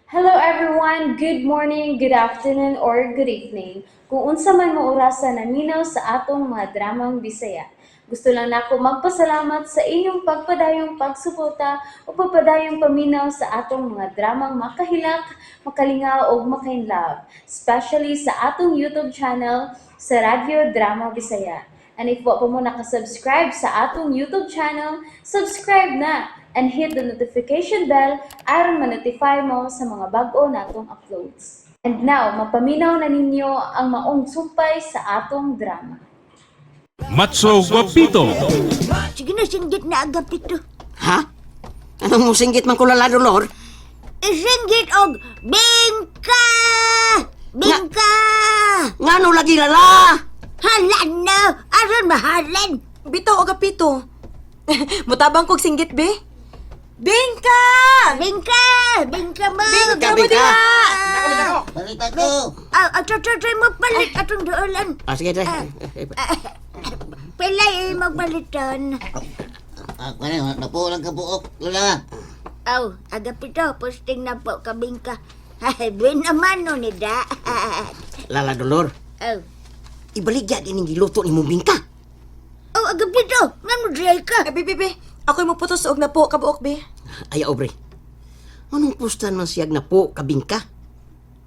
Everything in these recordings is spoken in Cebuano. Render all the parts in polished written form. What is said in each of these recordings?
Hello everyone! Good morning, good afternoon, or good evening. Kung unsa man mo orasa naminaw sa atong mga dramang Bisaya. Gusto lang nako magpasalamat sa inyong pagpadayong pagsuporta o pagpadayong paminaw sa atong mga dramang makahilak, makalingaw ug makainlove, especially sa atong YouTube channel sa Radyo Drama Bisaya. And if wa pa mo nakasubscribe sa atong YouTube channel, subscribe na and hit the notification bell aron ma-notify mo sa mga bag-o natong uploads. And now, mapaminaw na ninyo ang maong sumpay sa atong drama. Matso Guapito. Sige na, singgit na Agapito. Ha? Anong musinggit man ko Lala Dolor? Isinggit og bingka! Bingka! Ngano lagi lala? Halan na! Aron mahalan! Bitaw, Agapito. Mutabang kog singgit, be. Bingka! Bingka! Bingka mo! Bingka mo Bingka. diha! Palit ako. Ah, ah, try, try, try mo palit atong doolan. Ah, sige, try. Pilay magpalitan. Ah, kaya napo lang ka buok, Lola. Aw, Agapito, posting na po ka bingka. Ay, buwin naman no ni da. Lala Dolor, Aw, ibaligya din ang giluto ni mong bingka. aw, Agapito, nga mo dry ka. Be, be, be. Ako'y muputos og na po, kabuok, be. Ay, obre. Anong pustan man siyag na po kabingka?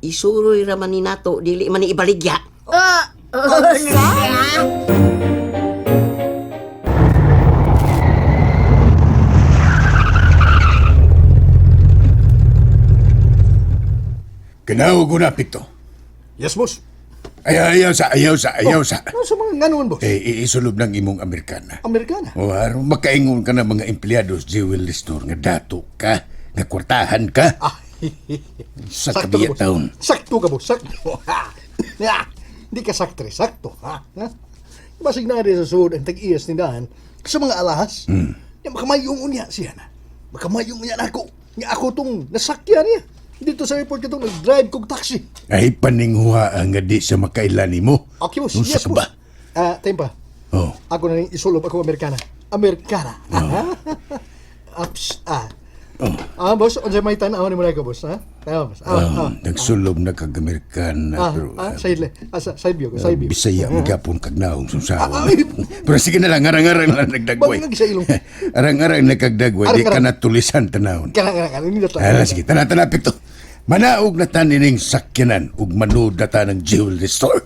Isuroy raman ni nato, dili man ni ibaligya. Oh, oh, na. Kanaw ko na, Pito. Yes, boss. Ay, ayaw sa, ayaw sa, ayaw sa. Ano sa mga nganon, boss? Eh, iisulub ng imong Amerikana. Amerikana. O, aron makaingon ka na mga empleyado sa jewelry store nga dato ka, nga kwartahan ka. Ah, Sa Sakto ka, kabiya boss. taon. Sakto ka, boss. Sakto. Ha. Ya. Hindi ka saktre. Sakto. Ha? Ha? Basig na rin sa sud ang tag-iyas ni Dahan sa mga alahas. Ya, makamayong unya siya na. Makamayong unya na ako. Nga ako tong nasakyan niya. Dito sa airport katong nag-drive kog taxi. Ay, paninghuha ang nga di sa makaila nimo. Okay, boss. Unsa Yes, ka boss. ba? Ah, time pa. Oh, Ako na rin isulob ako Amerikana. Amerikana. Ups. Ah. oh. Ah, boss, unsay may tan-aw ni mo ko, boss, ha? Tama, boss. Ah, ah. Nagsulob na kag Amerikana. Ah, pero, ah, side, ah, side view, side view. Bisaya, magapon kag naong susawa. Ah, ay. Pero sige na lang, arang-arang lang nagdagway. Bangag sa ilong. Arang-arang nagkagdagway, di ka Arang-arang. natulisan tanawon. Kana, kana, kana, hindi na Ala, sige, tana-tana, Pito. Manaog na tanining sakyanan ug manood na ta ng jewelry store.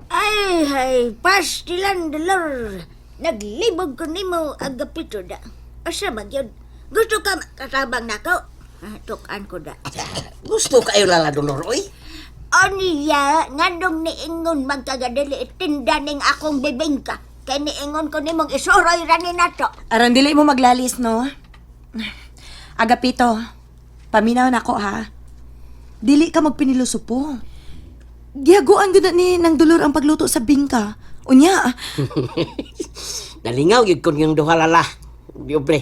Ay, ay, pastilan Dolor. Naglibog ko nimo Agapito da. Asa man yun? Gusto ka kasabang nako? Ah, tukan ko da. Gusto kayo Lala Dolor, oy. Aniya, nganong niingon magkagadili itinda ning akong bibingka. Kay niingon ko nimong isuroy ra ni nato. Aron dili mo maglalis, no? Agapito, paminaw na ko, ha? Dili ka magpinilusupo. Gihaguan gud na ni ng dolor ang pagluto sa bingka. Unya, Nalingaw yun kon yung duha lala. Di obre.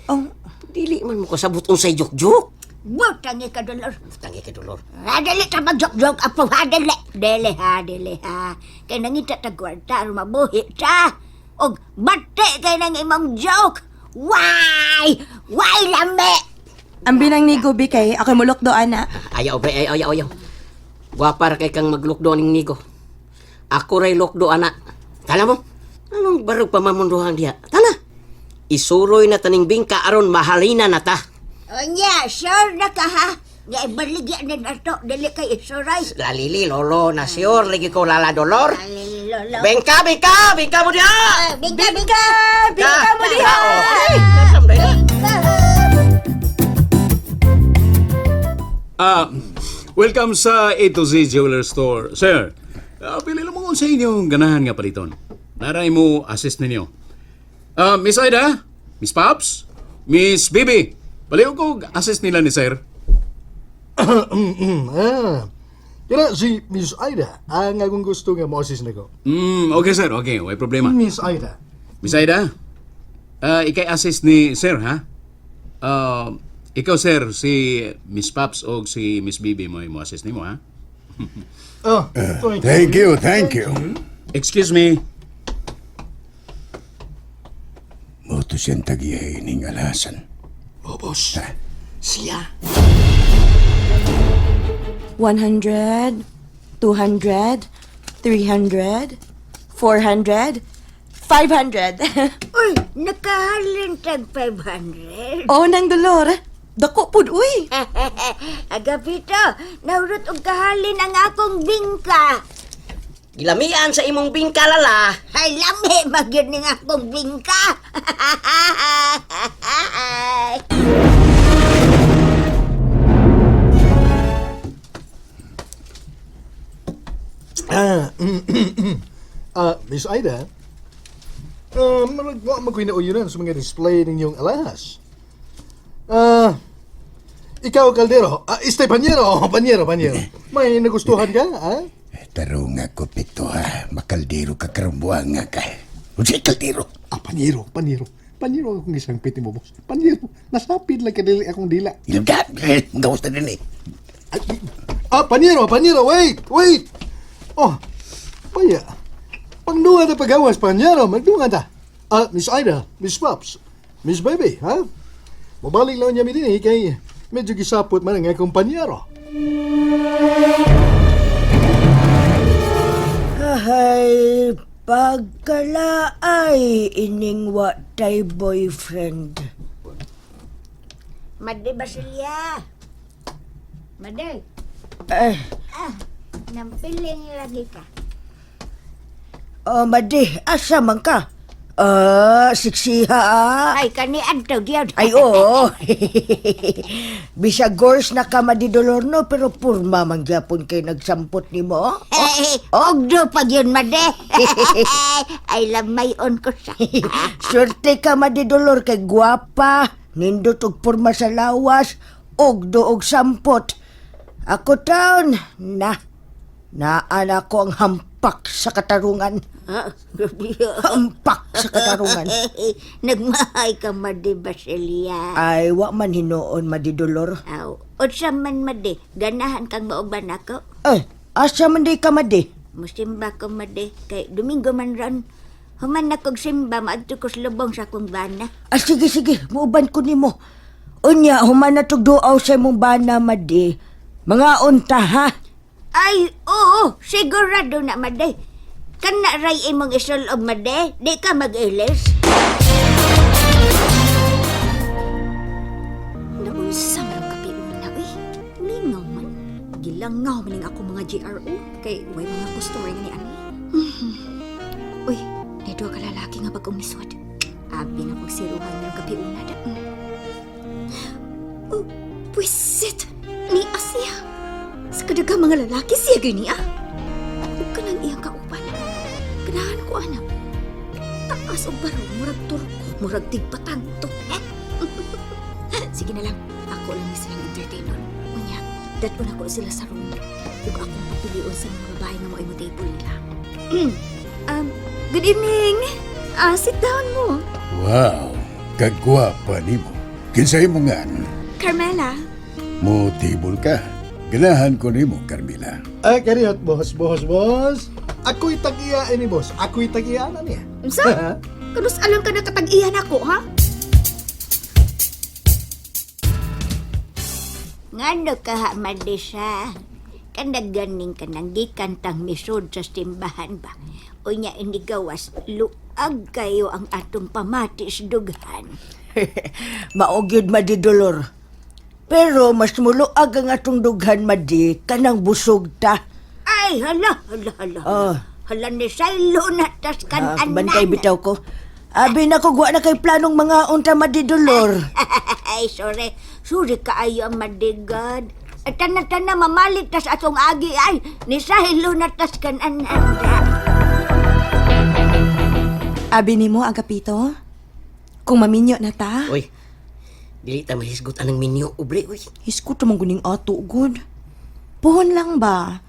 oh, Dili man mo kasabot unsay jok-jok. Butang ka, Dolor. Tangi ka Dolor. Ha, dili ta magjok-jok apo ha, dili. Dili ha, dili ha. Kay nangita ta kwarta aron mabuhi ta. Og bate kay nang imong joke. Why? Why lami? ang binang ni Gobi kay ako'y mulok do ana. Ayaw, obre, ayaw, ayaw, ayaw. Gwapa ra kay kang maglukdo ning nigo. Ako ray lukdo, ana. Tala mo? Anong barog pamamunduhan diha? Tala! Isuroy na taning bingka aron mahalina na ta. Unya, sure na ka ha. Nga ibaligya ni nato, dili kay isuray. Lalili, lolo, na sure, lagi ko lala dolor. Lolo. Bingka, bingka, bingka mo diha! Bingka, bingka! Bingka mo diha! Bingka! Ah, welcome sa A to Z Jeweler Store. Sir, pili lang mo sa inyong ganahan nga paliton. Naray mo assist ninyo. Miss Aida, Miss Pops, Miss Bibi, baliw ko assist nila ni sir. Ah. Kana si Miss Aida ang akong gusto nga mo-assist nako. Okay sir, okay, way problema. Miss Aida. Miss Aida, ikay assist ni sir ha? Ikaw sir, si Miss Pops o si Miss Bibi mo mo assist nimo ha? Oh, thank you. Thank you, thank you. Excuse me. Mo to siyang tagihay ning alasan. Oh, boss. Siya. 100, 200, 300, 400, 500. Uy, nakahalin tag 500. Oh, nang dolor. Dako pud uy. Agapito, naurot og kahalin ang akong bingka. Gilamian sa imong bingka lala. Ay, lami magyud ning akong bingka. Ah, Miss Aida, marag wa man ko'y nauyunan sa mga display ninyong alahas. Ah, ikaw, Caldero, este, Panyero, Panyero, Panyero. May nagustuhan ka, ah? Tarong ako, Pito, ha? Makaldero ka karong nga ka. Unsay kaldero? Ah, Panyero, Panyero. Panyero akong isang piti mo, boss. Panyero, nasapid lang kadili akong dila. Ilga, eh, gawas na din eh. Ay, ah, Panyero, Panyero, wait, wait! Oh, paya. Pangdunga ta pagawas, Panyero, magdunga ta. Ah, Miss Ida, Miss Pops, Miss Baby, ha? Mabalik lang niya mi din eh, kay medyo gisapot man ang akong Panyero. Ay, pagkalaay ining wa tay boyfriend. Madi Basilia. Madi. Eh. Ah, nampiling lagi ka. Oh, madi, asa man ka? Ah, siksiha ah. Ay, kani adto gyud. Ay, oo. Bisag gors na ka madi dolor no, pero purma man gyapon kay nagsampot nimo. Eh, ogdo pag yun, Madi. Ay, lamay-on ko sa. Swerte ka madi dolor kay gwapa, nindot og purma sa lawas, ogdo og sampot. Ako taon, na, naan ako ang hampak sa katarungan. Hampak sa katarungan. Nagmahay ka, Madi Basilia. Ay, wa man hinuon madi dolor. Aw, unsa man Madi, ganahan kang mauban ako. Eh, asa man di ka madi? Musimba ko Madi, kay Domingo man ron. Human na kog simba, maadto ko sa lubong sa akong bana. Ah, sige, sige, muuban ko nimo. Unya, human na duaw sa imong bana, madi. Mga unta, ha? Ay, oo, sigurado na Madi. Kana ray imong isulob Madi, di ka mag-ilis. Naunsa man ang kapiuna, uy. Mingaw man. Gilangaw man ning ako mga GRO. Kay way mga customer nga ni ani. Uy, may duha ka lalaki nga bagong niswad. Abi na kong siruhan ng kapiuna da. Oh, pwisit! Ni Asya! Sa kadaghang mga lalaki siya gani ah. Ug kanang iyang kauban. Ganahan ko anak. Taas og barog, murag turko, murag tigpatanto. Eh? Sige na lang, ako lang ni silang entertainer. Unya, dadon ako sila sa room. Ug akong papilion sa mga babae nga mo'y mo table nila. Good evening! Ah, sit down mo. Wow, kagwapa nimo. Kinsay mo nga, Carmela. mo table ka. Ganahan ko nimo, Carmela. Ah, kariyot, boss, boss, boss. Ako'y tag-iya ni boss. Ako'y tag-iya na niya. Unsa? Kanus alam ka nakatag-iyan ako, ha? Ngano ka ha, Madi sa? Kanag ganing ka nang gikan tang misod sa simbahan ba? Unya inigawas, luag kayo ang atong pamatis dughan. Mao gyud madi dolor. Pero mas muluag ang atong dughan madi kanang busog ta. Ay, hala, hala, hala. Oh. Hala ni Silo na tas Ah, kan bantay bitaw ko. Abi na ko wa na kay planong mga unta madi dolor. Ay, sorry. Sorry kaayo ang madigad. At tana-tana, mamalit tas atong agi ay. Ni Silo na tas kan anan. Abi nimo Agapito. Kung maminyo na ta, Uy. Dili ta mahisgot anang minyo ubre uy. hiskot man guning ato gud. Puhon lang ba?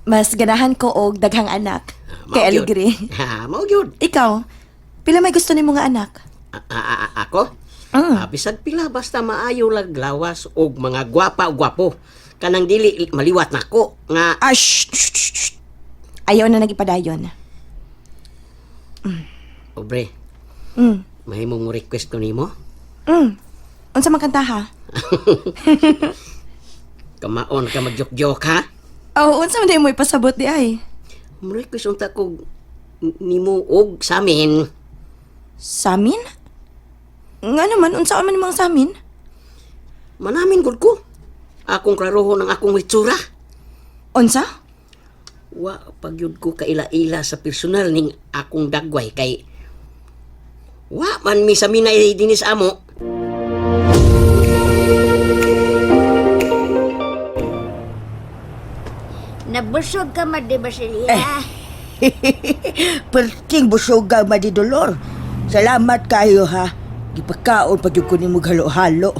Mas ganahan ko og daghang anak. Mao Kay gyud. Aligre. Ha, mao gyud. Ikaw, pila may gusto nimo nga anak? Ako? Ah, bisag pila basta maayo lag lawas og mga gwapa og gwapo. Kanang dili maliwat nako nga Ah, shh, shh, shh, shh. Ayaw na nagipadayon. Obre. Mahimong mo request ko nimo. Unsa man kanta ha? Kamaon ka magjok-jok ha? Oh, unsa man di mo ipasabot di ay? Muray ko unta ko nimo og sa amin. Samin? Nga naman, unsa man imong samin? Manamin gud ko. Akong klarohon ang akong hitsura. Unsa? Wa pagyud ko kaila-ila sa personal ning akong dagway kay wa man mi sa minay dinis amo. Nabusog ka man, di ba siya? Perting busog ka, Madidolor. Salamat kayo ha. Gipakaon pa jud ko nimo halo-halo.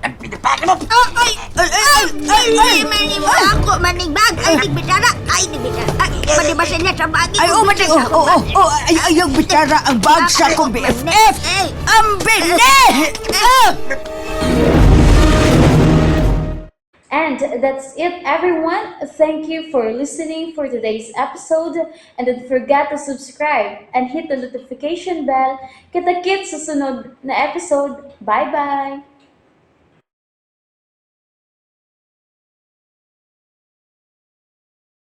Ay, ay, ay, ay, ay, ay, ako maning bag. Ay, di bitara. Ay, di bitara. Ay, madi ba siya sa bag? Ay, oh, madi, oh, ay, ayaw bitara ang bag sa akong BFF. Ang bili! Ah! And that's it, everyone. Thank you for listening for today's episode. And don't forget to subscribe and hit the notification bell. Kita-kits sa sunod na episode. Bye-bye!